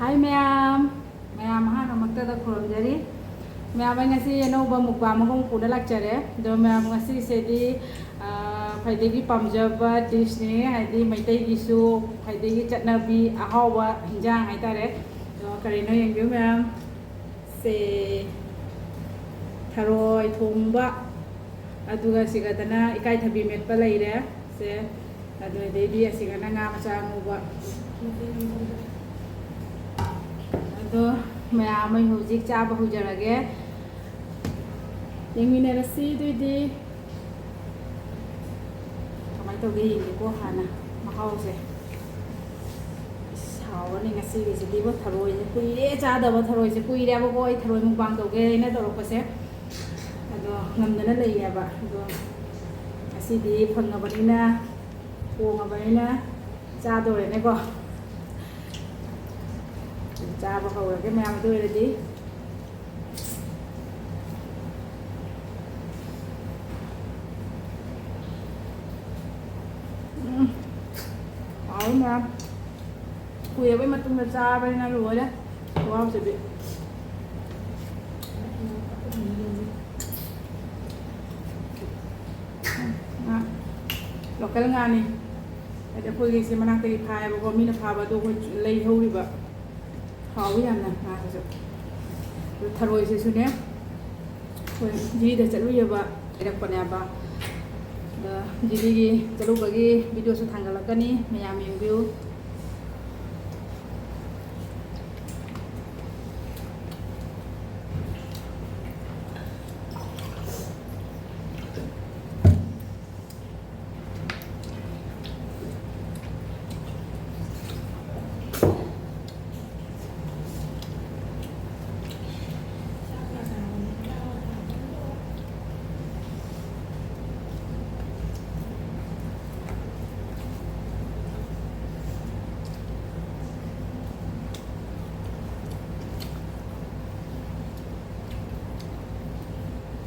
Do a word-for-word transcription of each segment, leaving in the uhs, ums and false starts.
ꯍꯥꯏ ꯃꯌꯥꯝ, ꯃꯌꯥꯝ ꯑꯍꯥꯟꯕꯃꯛꯇꯗ ꯈꯨꯔꯨꯝꯖꯔꯤ꯫ ꯃꯌꯥꯝ, ꯑꯩ ꯉꯁꯤ ꯑꯅꯧꯕ mukbang ꯑꯃꯒ ꯑꯃꯨꯛ ꯄꯨꯔ ꯂꯥꯛꯆꯔꯦ꯫ ꯑꯗꯣ ꯃꯌꯥꯝ, ꯉꯁꯤꯁꯤꯗꯤ, ꯑ, ꯈ꯭ꯋꯥꯏꯗꯒꯤ ꯄꯥꯝꯖꯕ dishꯅꯤ, ꯍꯥꯏꯗꯤ ꯃꯩꯇꯩꯒꯤꯁꯨ ꯈ꯭ꯋꯥꯏꯗꯒꯤ ꯆꯠꯅꯕꯤ ꯑꯍꯥꯎꯕ ꯍꯤꯟꯖꯥꯡ ꯍꯥꯏꯇꯥꯔꯦ꯫ ꯑꯗꯣ ꯀꯔꯤꯅꯣ ꯌꯦꯡꯕꯤꯌꯨ ꯃꯌꯥꯝ꯫ ꯁꯦ, ꯊꯔꯣꯏ ꯊꯣꯡꯕ, ꯑꯗꯨꯒ ꯁꯤꯒꯗꯅ ꯏꯀꯥꯏꯊꯕꯤ ꯃꯦꯠꯄ ꯂꯩꯔꯦ꯫ ꯁꯦ, ꯑꯗꯨꯗꯩꯗꯤ ꯑꯁꯤꯒꯅ ꯉꯥ ꯃꯆꯥ ꯑꯉꯧꯕ꯫ ꯑꯗꯣ ꯃꯌꯥꯝ, ꯑꯩ ꯍꯧꯖꯤꯛ ꯆꯥꯕ ꯍꯧꯖꯔꯒꯦ꯫ ꯌꯦꯡꯃꯤꯟꯅꯔꯁꯤ ꯑꯗꯨꯏꯗꯤ꯫ ꯀꯃꯥꯏꯅ ꯇꯧꯒꯦ ꯌꯦꯡꯒꯦꯀꯣ ꯍꯥꯟꯅ ꯃꯍꯥꯎꯁꯦ꯫ ꯏꯁ, ꯍꯥꯎꯔꯅꯤ ꯉꯁꯤꯒꯤꯁꯤꯗꯤꯕꯣ꯫ ꯊꯔꯣꯏꯁꯦ ꯀꯨꯏꯔꯦ ꯆꯥꯗꯕ, ꯊꯔꯣꯏꯁꯦ ꯀꯨꯏꯔꯦꯕꯀꯣ ꯑꯩ ꯊꯔꯣꯏ mukbang ꯇꯧꯒꯦ ꯍꯥꯏꯅ ꯇꯧꯔꯛꯄꯁꯦ꯫ ꯑꯗꯣ ꯉꯝꯗꯅ ꯂꯩꯌꯦꯕ꯫ ꯑꯗꯣ ꯉꯁꯤꯗꯤ ꯐꯪꯉꯕꯅꯤꯅ, ꯊꯣꯡꯉꯕꯅꯤꯅ ꯆꯥꯗꯣꯔꯦꯅꯦꯀꯣ꯫ ꯆꯥꯕ ꯍꯧꯔꯒꯦ ꯃꯌꯥꯝ ꯑꯗꯨ ꯑꯣꯏꯔꯗꯤ꯫ ꯎꯝ꯫ ꯍꯥꯎꯋꯤ ꯃꯌꯥꯝ꯫ ꯀꯨꯏꯔꯕꯩ ꯃꯇꯨꯡꯗ ꯆꯥꯕꯅꯤꯅ ꯂꯣꯏꯔꯦ꯫ ꯈꯨꯍꯥꯎꯁꯤꯗꯤ꯫ ꯎꯝ, ꯉꯥ꯫ Local ꯉꯥꯅꯤ꯫ ꯍꯥꯏꯗꯤ ꯑꯩꯈꯣꯏꯒꯤ ꯁꯤ ꯃꯅꯥꯛꯇꯒꯤ ꯐꯥꯏꯌꯦꯕꯀꯣ, ꯃꯤꯅ ꯐꯥꯕ ꯑꯗꯣ ꯑꯩꯈꯣꯏ ꯂꯩꯍꯧꯔꯤꯕ꯫ ꯍꯥꯎꯋꯤ ꯌꯥꯝꯅ ꯉꯥꯁꯤꯁꯨ꯫ ꯑꯗꯨ ꯊꯔꯣꯏꯁꯤꯁꯨꯅꯦ, ꯑꯩꯈꯣꯏ ꯖꯤꯔꯤꯗ ꯆꯠꯂꯨꯏꯌꯦꯕ, ꯂꯩꯔꯛꯄꯅꯦꯕ꯫ ꯑꯗ ꯖꯤꯔꯤꯒꯤ ꯆꯠꯂꯨꯕꯒꯤ videoꯁꯨ ꯊꯥꯡꯒꯠꯂꯛꯀꯅꯤ, ꯃꯌꯥꯝ ꯌꯦꯡꯕꯤꯌꯨ꯫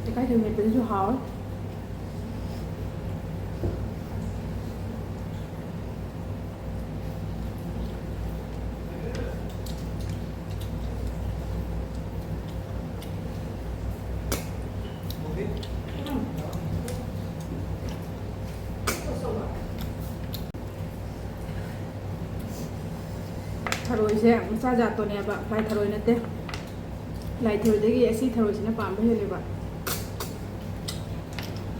ꯏꯀꯥꯏꯊꯕꯤ ꯃꯦꯠꯄꯗꯨꯁꯨ ꯍꯥꯎꯋꯦ꯫ ꯊꯔꯣꯏꯁꯦ ꯃꯆꯥ ꯖꯥꯠꯇꯣꯅꯦꯕ, ꯂꯥꯏ ꯊꯔꯣꯏ ꯅꯠꯇꯦ꯫ ꯂꯥꯏ ꯊꯔꯣꯏꯗꯒꯤ ꯑꯁꯤ ꯊꯔꯣꯏꯁꯤꯅ ꯄꯥꯝꯕ ꯍꯦꯜꯂꯦꯕ꯫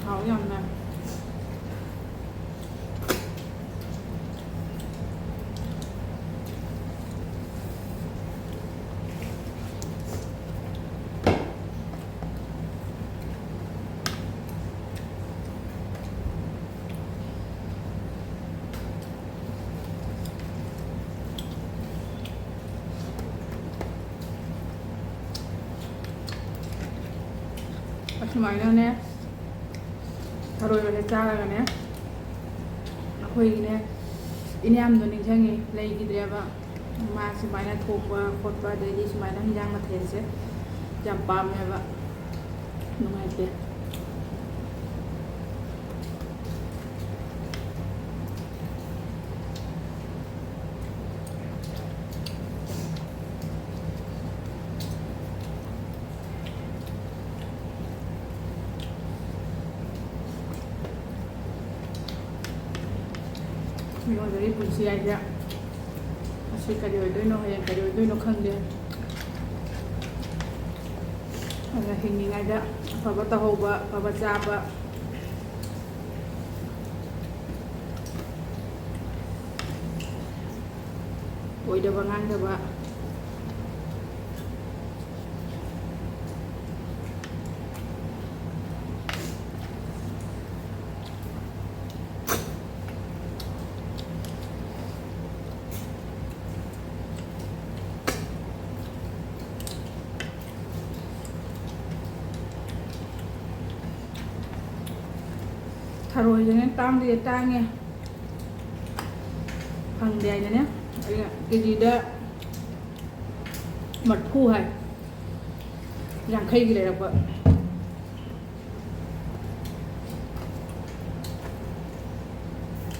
ꯍꯥꯎ ꯌꯥꯝꯅ꯫ ꯑꯁꯨꯃꯥꯏꯅꯅꯦ, ꯊꯔꯣꯏ ꯑꯣꯏꯅ ꯆꯥꯔꯒꯅꯦ, ꯑꯩꯈꯣꯏꯒꯤꯅꯦ, ꯏꯅꯌꯥꯝꯗꯣ ꯅꯤꯡꯁꯤꯡꯉꯤ, ꯂꯩꯈꯤꯗ꯭ꯔꯦꯕ꯫ ꯃꯥ ꯁꯨꯃꯥꯏꯅ ꯊꯣꯡꯕ ꯈꯣꯠꯄ, ꯑꯗꯩꯗꯤ ꯁꯨꯃꯥꯏꯅ ꯍꯤꯟꯖꯥꯡ ꯃꯊꯦꯜꯁꯦ ꯌꯥꯝ ꯄꯥꯝꯃꯦꯕ꯫ ꯅꯨꯡꯉꯥꯏꯇꯦ꯫ ꯃꯤꯑꯣꯏꯕꯒꯤ ꯄꯨꯟꯁꯤ ꯍꯥꯏꯁꯦ ꯉꯁꯤ ꯀꯔꯤ ꯑꯣꯏꯗꯣꯏꯅꯣ, ꯍꯌꯦꯡ ꯀꯔꯤ ꯑꯣꯏꯗꯣꯏꯅꯣ ꯈꯪꯗꯦ꯫ ꯑꯗꯨꯅ ꯍꯤꯡꯉꯤꯉꯩꯗ ꯑꯐꯕ ꯇꯧꯍꯧꯕ, ꯑꯐꯕ ꯆꯥꯕ, ꯑꯣꯏꯗꯕ ꯉꯥꯡꯗꯕ꯫ ꯊꯔꯣꯏꯁꯤꯅꯦ ꯇꯥꯡꯗꯤ ꯇꯥꯡꯉꯦ, ꯐꯪꯗꯦ ꯍꯥꯏꯅꯅꯦ ꯑꯩꯅ ꯀꯦꯖꯤꯗ ꯃꯔꯤꯐꯨ ꯍꯥꯏ, ꯌꯥꯡꯈꯩꯒꯤ ꯂꯩꯔꯛꯄ꯫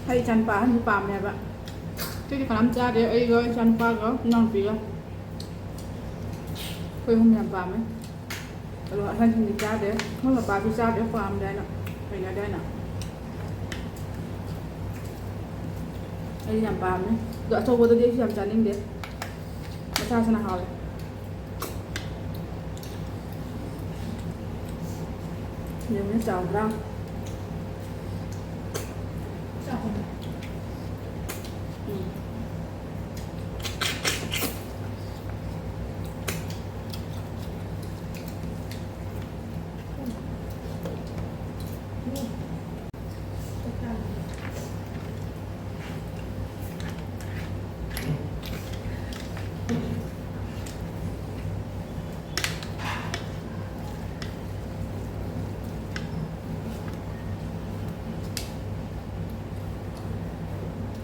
ꯑꯩ ꯏꯆꯥꯅꯨꯄꯥ ꯑꯍꯟꯁꯨ ꯄꯥꯝꯃꯦꯕ꯫ ꯑꯇꯩꯗꯤ ꯀꯅꯥꯝ ꯆꯥꯗꯦ, ꯑꯩꯒ ꯏꯆꯥꯅꯨꯄꯥꯒ ꯏꯅꯥꯎꯅꯨꯄꯤꯒ꯫ ꯑꯩꯈꯣꯏ ꯑꯍꯨꯝ ꯌꯥꯝ ꯄꯥꯝꯃꯦ꯫ ꯑꯗꯣ ꯑꯍꯟꯁꯤꯡꯗꯤ ꯆꯥꯗꯦ꯫ ꯃꯣꯏ ꯃꯄꯥꯁꯨ ꯆꯥꯗꯦ, ꯄꯥꯝꯗꯦ ꯍꯥꯏꯅ, ꯍꯩꯅꯗꯦ ꯍꯥꯏꯅ꯫ ꯑꯩꯗꯤ ꯌꯥꯝ ꯄꯥꯝꯃꯦ꯫ ꯑꯗꯣ ꯑꯆꯧꯕꯗꯨꯗꯤ ꯑꯩꯁꯨ ꯌꯥꯝ ꯆꯥꯅꯤꯡꯗꯦ꯫ ꯁꯥꯁꯤꯅ ꯍꯥꯎꯋꯦ꯫ ꯌꯦꯡꯉꯨꯅꯦ, ꯆꯥꯎꯗ꯭ꯔꯥ? ꯆꯥꯎꯕꯅꯦ꯫ ꯎꯝ꯫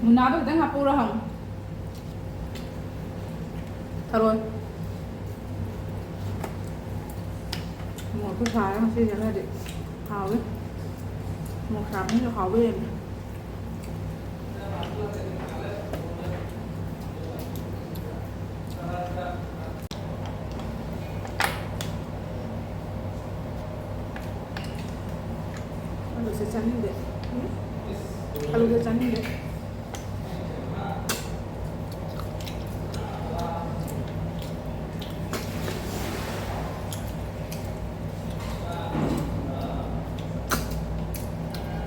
ꯃꯨꯅꯥꯗꯣ ꯈꯤꯇꯪ ꯍꯥꯞꯄꯛꯎꯔꯣ ꯍꯪꯉꯨ꯫ ꯊꯔꯣꯏ꯫ ꯃꯣꯔꯣꯛꯁꯨ ꯁꯥꯔꯦ ꯉꯁꯤꯁꯦ ꯈꯔꯗꯤ꯫ ꯍꯥꯎꯋꯤ꯫ ꯃꯣꯔꯣꯛ ꯁꯥꯕꯅꯤꯅ ꯍꯥꯎꯕ ꯍꯦꯜꯂꯤ꯫ ꯑꯂꯨꯁꯦ ꯆꯥꯅꯤꯡꯗꯦ꯫ ꯎꯝ? ꯑꯂꯨꯁꯦ ꯆꯥꯅꯤꯡꯗꯦ꯫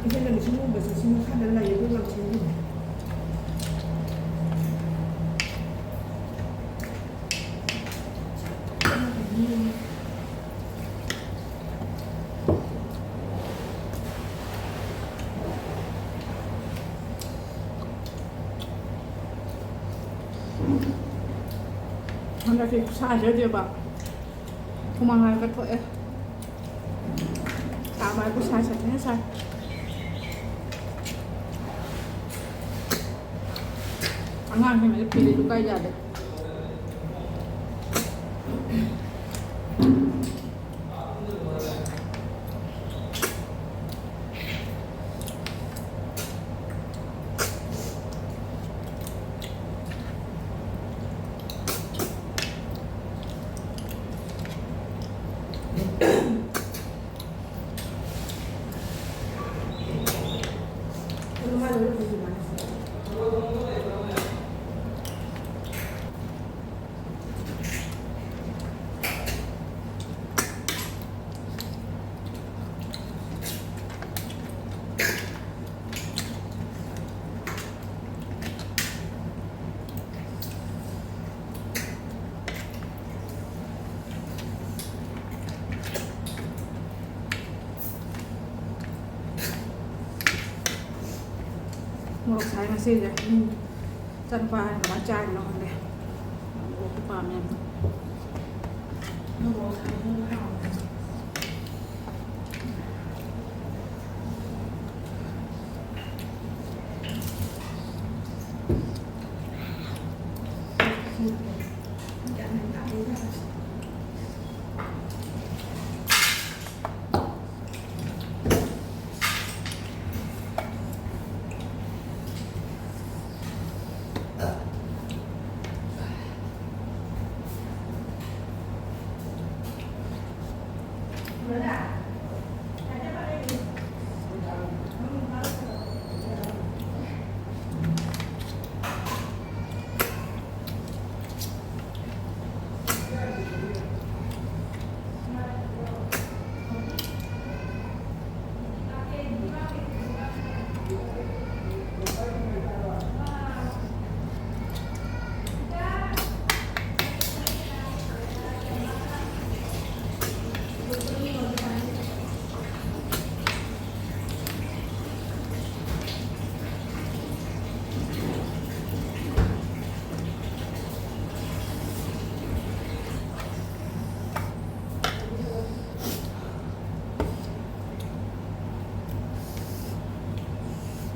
ꯏꯆꯦꯅ ꯂꯤꯁꯤꯡ ꯍꯨꯝꯕꯁꯦ ꯁꯤ ꯃꯈꯥꯗ ꯂꯩ, ꯑꯗꯨ ꯂꯪꯁꯤꯟꯈꯤꯕꯅꯦ꯫ ꯍꯟꯗꯛꯇꯤ ꯈꯨꯠꯁꯥꯁꯤꯗꯤꯕ ꯍꯨꯃꯥꯡ ꯍꯥꯏꯔꯒ ꯊꯣꯛꯑꯦ꯫ ꯁꯥꯕ ꯍꯥꯏꯕꯨ ꯁꯥꯏ, ꯁꯥꯊꯤꯅ ꯁꯥꯏ꯫ ꯑꯉꯥꯡꯁꯤꯡꯁꯦ ꯐꯤꯗꯁꯨ ꯀꯥꯏ ꯌꯥꯗꯦ꯫ ꯃꯣꯔꯣꯛ ꯁꯥꯏ ꯉꯁꯤꯁꯦ꯫ ꯎꯝ꯫ ꯏꯆꯥꯅꯨꯄꯥ ꯍꯥꯏꯅ ꯀꯃꯥꯏꯅ ꯆꯥꯔꯤꯅꯣ ꯈꯪꯗꯦ꯫ ꯃꯣꯔꯣꯛꯇꯤ ꯄꯥꯝꯃꯦ꯫ ꯃꯣꯔꯣꯛ ꯁꯥꯏ ꯍꯥꯎꯋꯦ꯫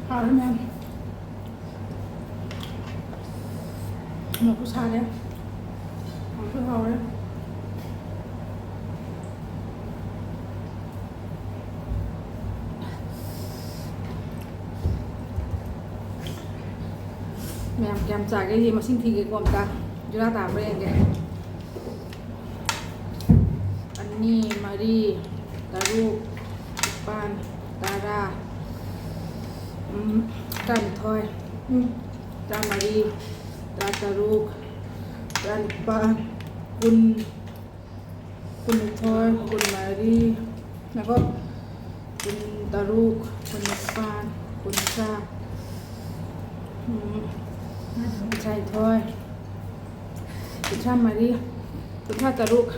ꯍꯥꯎꯔꯦ ꯃꯌꯥꯝ꯫ ꯃꯣꯔꯣꯛꯁꯨ ꯁꯥꯔꯦ꯫ ꯍꯥꯎꯁꯨ ꯍꯥꯎꯔꯦ꯫ ꯃꯌꯥꯝ ꯀꯌꯥꯝ ꯆꯥꯒꯦ ꯌꯦꯡ-, ꯃꯁꯤꯡ ꯊꯤꯒꯦꯀꯣ ꯑꯝꯇ꯫ ꯖꯨꯔꯥ ꯇꯥꯕ꯭ꯔꯥ ꯌꯦꯡꯒꯦ꯫ ꯑꯅꯤ, ꯃꯔꯤ, ꯇꯔꯨꯛ, ꯅꯤꯄꯥꯟ, ꯇꯔꯥ, ꯎꯝ, ꯇꯔꯥꯅꯤꯊꯣꯏ, ꯎꯝ, ꯇꯔꯥꯃꯔꯤ, ꯇꯔꯥꯇꯔꯨꯛ, ꯇꯔꯥꯅꯤꯄꯥꯟ, ꯀꯨꯟ, ꯀꯨꯟꯅꯤꯊꯣꯏ, ꯀꯨꯟꯃꯔꯤ, ꯉꯥꯏꯈꯣ, ꯀꯨꯟꯇꯔꯨꯛ, ꯀꯨꯟꯅꯤꯄꯥꯟ, ꯀꯨꯟꯊ꯭ꯔꯥ, ꯎꯝ, ꯀꯨꯟꯊ꯭ꯔꯥꯅꯤꯊꯣꯏ, ꯀꯨꯟꯊ꯭ꯔꯥꯃꯔꯤ, ꯀꯨꯟꯊ꯭ꯔꯥꯇꯔꯨꯛ,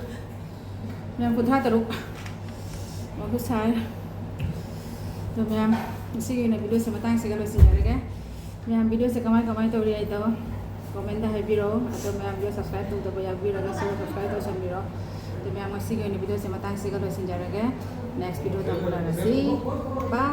ꯃꯌꯥꯝ, ꯀꯨꯟꯊ꯭ꯔꯥꯇꯔꯨꯛ ꯃꯈꯨꯠ ꯁꯥꯏ꯫ ꯑꯗꯣ ꯃꯌꯥꯝ, ꯉꯁꯤꯒꯤ ꯑꯣꯏꯅ video ꯁꯦ ꯃꯇꯥꯡꯁꯤꯒ ꯂꯣꯏꯁꯤꯟꯖꯔꯒꯦ꯫ ꯃꯌꯥꯝ, ꯚꯤꯗꯤꯑꯣꯁꯦ ꯀꯃꯥꯏ ꯀꯃꯥꯏ ꯇꯧꯔꯤ ꯍꯥꯏꯗꯣ ꯀꯣꯃꯦꯟꯗ ꯍꯥꯏꯕꯤꯔꯛꯑꯣ꯫ ꯑꯗꯣ ꯃꯌꯥꯝ, ꯚꯤꯗꯤꯑꯣ ꯁꯕꯁꯀ꯭ꯔꯥꯏꯕ ꯇꯧꯗꯕ ꯌꯥꯎꯕꯤꯔꯒꯁꯨ ꯁꯕꯁꯀ꯭ꯔꯥꯏꯕ ꯇꯧꯁꯟꯕꯤꯔꯣ꯫ ꯑꯗꯣ ꯃꯌꯥꯝ, ꯉꯁꯤꯒꯤ ꯑꯣꯏꯅ ꯚꯤꯗꯤꯑꯣꯁꯦ ꯃꯇꯥꯡꯁꯤꯒ ꯂꯣꯏꯁꯤꯟꯖꯔꯒꯦ꯫ ꯅꯦꯛꯁ ꯚꯤꯗꯤꯑꯣꯗ ꯑꯃꯨꯛ ꯎꯅꯔꯁꯤ꯫ ꯕꯥꯏ꯫